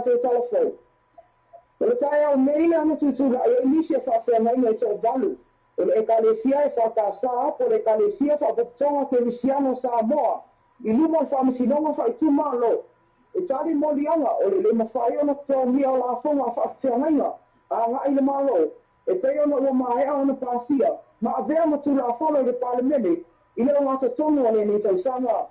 tatou talafou. O le taeao nei le ana tutulaʻi ai nisi e faafeagaiga e toavalu o le Ekalesia EFKS po o le Ekalesia Faapotopotoga Kerisiano o Samoa i luma o le Faamasinoga Faaitumalo e tali moliaga o le lē mafai ona totogia o lafoga a faafeagaiga agaʻi i le Malo e pei ona ua maea ona pasia ma avea ma Tulafono i le Palemene i le ogatotonu o lenei tausaga.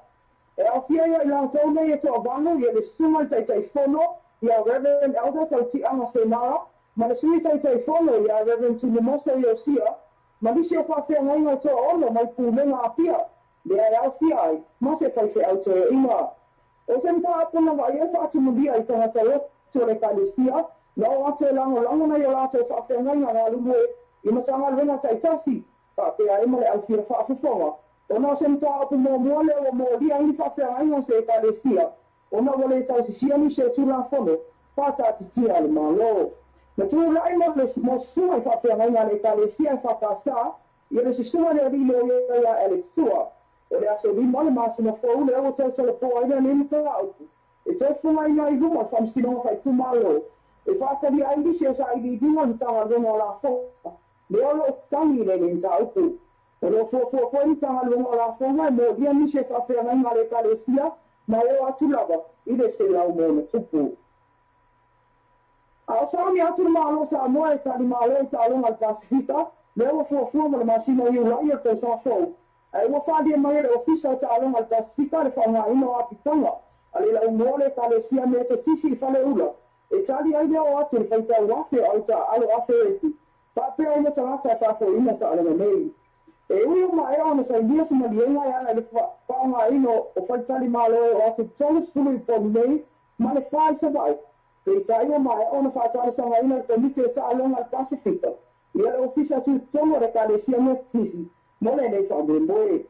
E aofia ai i latou nei e toavalu ia le susuga i le Taitaifono ia Reverend Elder Tautiaga Senara ma le Sui Taitaifono ia Reverend Tumomoso Iosia ma nisi o faafeagaiga e toaono mai Pulega Apia lea e aofia ai ma se faifeau toeaina. O se mataupu na vaaia e faatumulia i tagata lotu o le Ekalesia na oo atu e lagolago nai o latou faafeagaiga galulue i Matagaluega taitasi faapea ai ma le aufia faafofoga ona o se mataupu muamua lea ua molia ai ni faafeagaiga o se Ekalesia ona ua le tausisia nisi o Tulafono faataatitia a le Malo. Na tulai mo susuga i faafeagaiga a le Ekalesia EFKS ia le susuga i le alii loia ia Alex Sua. O le aso 5 le masina fou lea ua tautalapoa ai lenei mataupu e toe fugaina ai i luma o le Faamasinoga Faaitumalo e faasalia ai nisi o sailiiliga o le Matagaluega o Lafoga lea o lo o tagi i lenei mataupu. O lo o fuafua foi le Matagaluega o Lafoga e molia nisi o faafeagaiga a le Ekalesia ma e oo atu lava i le 100+. A o sauni atu le Malo o Samoa e tali malo i taaloga a le Pasefika lea ua fuafua mo le masina o Iulai o le tausaga fou, ae ua faaalia mai e le Ofisa o Taaloga a le Pasefika le faaaogaina o apitaga a le laumua o le Ekalesia Metotisi i Faleula e tali ai le oo atu i le faitau afe o au taaalo afe eti faapea ai ma tagata e faafoeina saologa nei. E ui ua maea ona sainia se maliega e ala i le faaaogaina o faletalimalo e oo atu i le 30 i Upolu nei ma le 4 i Savaii, peitai ua maea ona faatalosagaina e le Komiti o Taaloga a le Pasefika ia le Ofisa Tutotonu o le Ekalesia Metotisi mo lenei faamoemoe.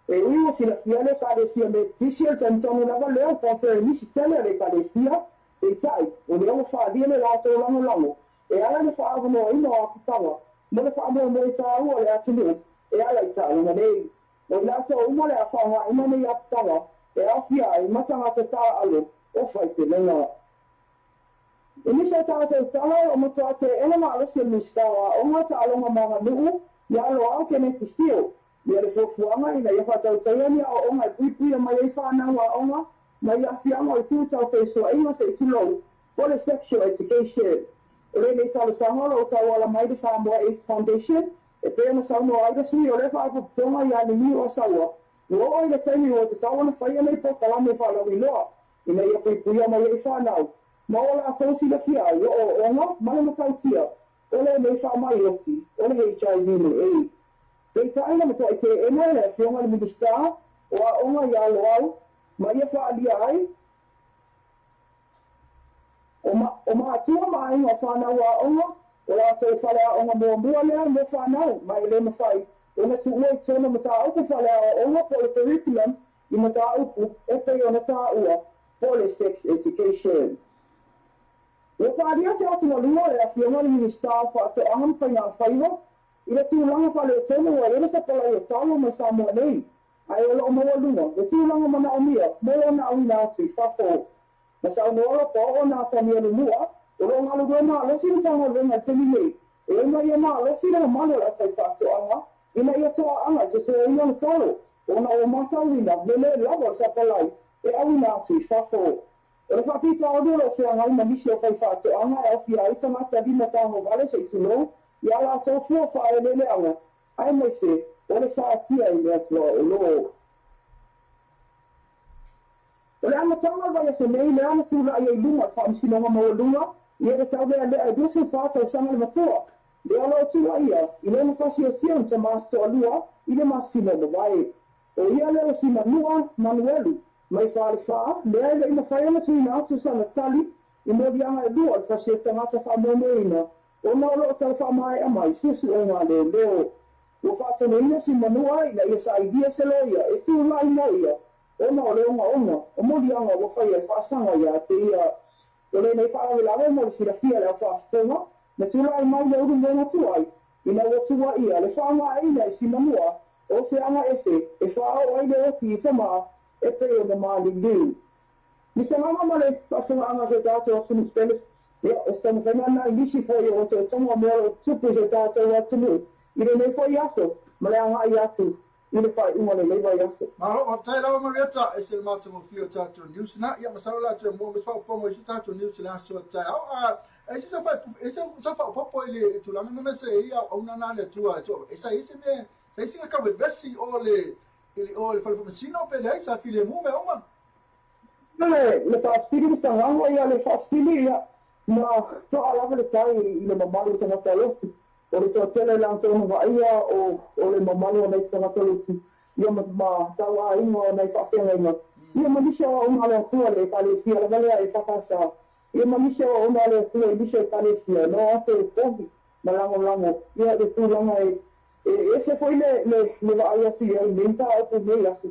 E ui ua silafia le Ekalesia Metotisi o le taimi tonu lava lea o koneferenisi tele a le Ekalesia, peitai o lea ua faaalia le latou lagolago e ala i le faaavanoaina o apitaga mo le faamoemoe taua o le atunuu e ala i taaloga nei. O i latou uma le a faaaogaina nei apitaga e aofia ai ma tagata taaalo o faipelega. I nisi o tatou tala o lo o matua teena malosi e le Minisita o Aoga, Taaloga ma Aganuu ia Loau Keneti Sio ia le fuafuaga ina ia faatautaia ni aoaoga e puipuia mai ai fanau aoga mai aafiaga o itu tau fesoaina se i tulou po o le sexual education. O lenei talosaga o lo o tauala mai le Samoa AIDS Foundation e pei ona saunoa ai le sui o lea faalapotopotoga ia Liliu Asaua ua oo i le taimi ua tatau ona faia nei polokalame faalauiloa ina ia puipuia mai ai fanau ma o latou silafia ai o ooooga ma le matautia o lenei faamai oti o le HIV ma le AIDS. Peitai na matuai teena e le Afioga i le Minisita o Aoga ia Loau ma ia faaalia ai o matua ma aiga o fanau aoga o latou faleaoga muamua lea mo fanau ma e le mafai ona tuua i totonu o mataupu faaleaoaoga po o le curriculum i mataupu e pei ona taua po o le sex education. Ua faaalia se atugaluga o le Afioga i le Minisita o Faatoaga ma Faigafaiva i le tulaga faaletonu ua i ai le sapalai o talo mai Samoa nei, ae o lo o maualuga le tulaga manaomia mo lona auina atu i fafo. Na saunoa Lopaoo na Tanielu Mua, o lo o galulue malosi le Matagaluega i le taimi nei, e ona ia malosi le mamalu o le aufaifaatoaga ina ia toaaga i totoina o le talo, ona ua matauina le lē lava o le sapalai e auina atu i fafo. O le faafitauli o lo o feagai ma nisi o faifaatoaga e aofia ai tagata lima tagovale se i tulou i a latou fua faaeleeleaga aemaise o le saatia i meatuaolo. O le amataga o le vaiaso nei lea na tulai ai i luma o le Faamasinoga Maualuga ia le taulealea e 24 tausaga le matua lea o lo o tuuaia i lona fasiofia o ni tama toalua i le masina ua mavae. O ia lea o Simanua Manuelu mai Falefa lea e le i mafai ona tuuina atu sana tali i moliaga e lua o le fasi o tagata faamoemoeina ona o lo o tau faamaea mai suesuega a leoleo. Ua faatonuina Simanua ina ia sailia se loia e tulai mo ia ona o le ogaoga o moliaga ua faia e faasaga ia te ia. O lenei faalavelave mo le silafia e le au faafofoga na tulai mai le ulumoega tuai ina ua tuuaia le faagaeina i Simanua o se aga ese e faaoo ai le oti i tama e pei ona maliliu. Mr. Ma le faafofogaaga a si o tatou atunuu pele, ia, o se taumafaiga lena i nisi foi o otootoga o mea o lo o tutupu i si o tatou atunuu i lenei foi aso ma le agai atu i le faaiuga o lenei vaiaso. Malo, faafetai lava Marieta, ese le matagofie o tatou news na. Ia masalo la toe maua ma se faaopoopoga i se tatou news i le aso taeao. A e se fa e se sa faaopoopo i le tulaga na se ia auauna na le Atua e sa i se mea sa i se ka vevesi o le i o le fale faamasino pe leai sa filemu mea uma. Le faafesili ma tagago ia le faafesili ia na to'a lava le tai i le mamalu o tagata lotu o le toatele latou na vaaia o le mamalu o nai tagata lotu ia ma tauaiga o nai faafeagaiga ia ma nisi o auauna a le Atua le Ekalesia lava lea e FKS ia ma nisi o auauna a le Atua i nisi o Ekalesia no ate povi ma lagolago ia le tulaga e e ese foi le vaai atu i ai nei mataupu i nei aso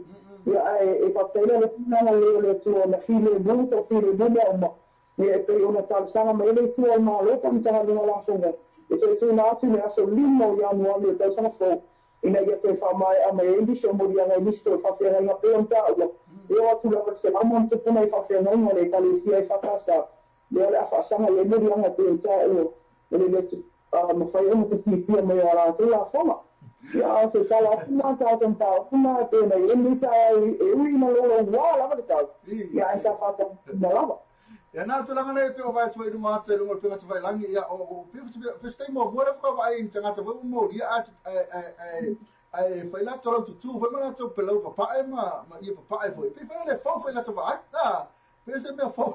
ia ae e faafetai le tulaga lelei o le Atua na filemu toafilemu mea uma ia e pei ona talosaga mai ai le Itu o le Malo po o le Matagaluega o Lafoga e toe tuuina atu i le aso 5 o Ianuari o le tausaga fou ina ia toe faamaea mai ai nisi o moliaga i nisi foi o faafeagaiga pei ona taua e oo atu lava i le 100+ nai faafeagaiga o le Ekalesia e FKS lea o le a faasaga i ai moliaga pei ona taua o le le mafai ona tafiafia mai o a latou lafoga. Ia, a o se tala atu na tatou mataupu na e pei ona i ai lenei taeao e ui ina louloua lava le tau, ia ae sa faataunuuina lava. Ia na o le tulaga lea e pei ona vaai atu ai i luma atu i luga o le upega tafailagi, ia o o pei se taimi muamua lea faatoa vaai i ni tagata foi ua molia ae ae fai latou laututu foi ma latou pelau papae ma ie papae foi. Pei foi le fou foi latou vaai. Ah, pei se mea fou.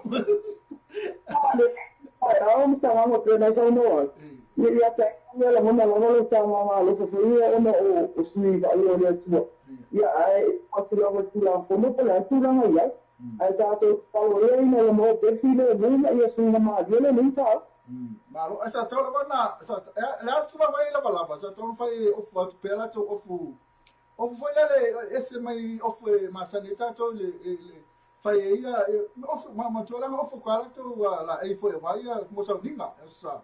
Ao ma tagaga pei ona e saunoa ai. Ia ia te au ia lagona lava lou tagaga alofa foi ia ona o sui vaaia o le Atua. Ia ae e atu lava i le Tulafono po o le a le tulaga i ai. Ae tatou tatalo ia ina ia maua pea le filemu ma ia suiga malie lenei mataupu. Malo, ae sa tau lava na sa le a le tulaga ai lavalava sa tau na fai ofu atu pea latou ofu ofu foi lele ese mai ofu e masani ai tatou i le fai e ia ofu ma tulaga ofu ka latou laei foi aua ia mo sauniga sa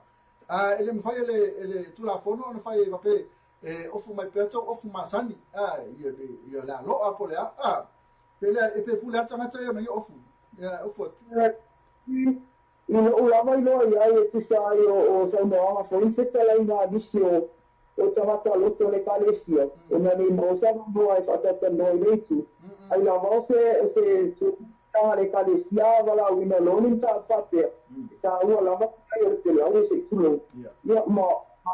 a e le mafai e le Tulafono ona fai faapea e ofu mai pea tou ofu masani a ia ia le aloa po le a pe le e pe pule a tagata ia ona ia ofu ia ofu atu. I lo'u lava iloa i ai e tusa ai o saunoaga foi ma fetalaiga a nisi o tagata loto o le Ekalesia, ona nei maua se avanoa e faatalatalanoa i le itu, ai lava o se tulaga a le Ekalesia valaauina loa ni mataupu faapea, e taua lava le ai o le pelau e se i tulou. Ia ma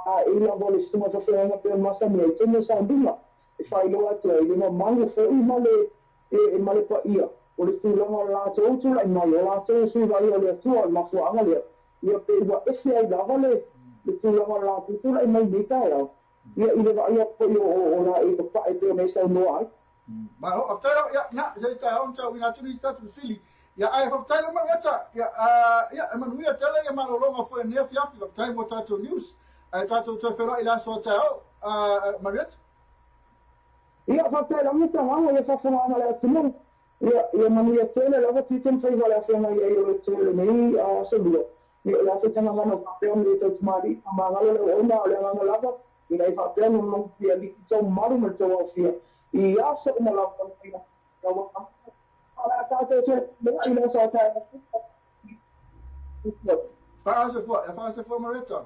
aei lava o le susuga faafeagaiga pei ona masani ai tonu o sauniga e faailoa atu ai le mamalu foi ma le ma le paia o le tulaga o le latou tulai mai, o latou e sui vaaia o le Atua, o le mafuaaga lea, ia pe ua ese ai lava le tulaga o le latou tulai mai i lenei taeao, ia i le vaaia foi o laei papae pei ona e saunoa ai. Malo, faafetai lava. Ia, na, se isi taeao ona tauina atu nisi tatou fesili. Ia, ae faafetai lava Marieta. Ia, ia, e manuia tele ia malologa foi i lenei afiafi. Faafetai mo tatou news. Ae tatou toe feiloai i le aso a taeao. Marieta. Ia, faafetai lava Mr. Gago ia faafofogaaga a le atunuu. Ia, ia manuia tele lava tiute ma faiva o le afioga i ai o le Atua i lenei aso lua. Ia, o le a faitagagana o faapea ona le tautamalii, faamagalo le auauna, a o le agaga lava, ina ia faapea ona logofia alii tou mamalu ma le tou aofia i aso uma lava o le faiga tauaga. O le a tatou toe feiloai i le aso a taeao. Faasoifua, ia faasoifua Marieta.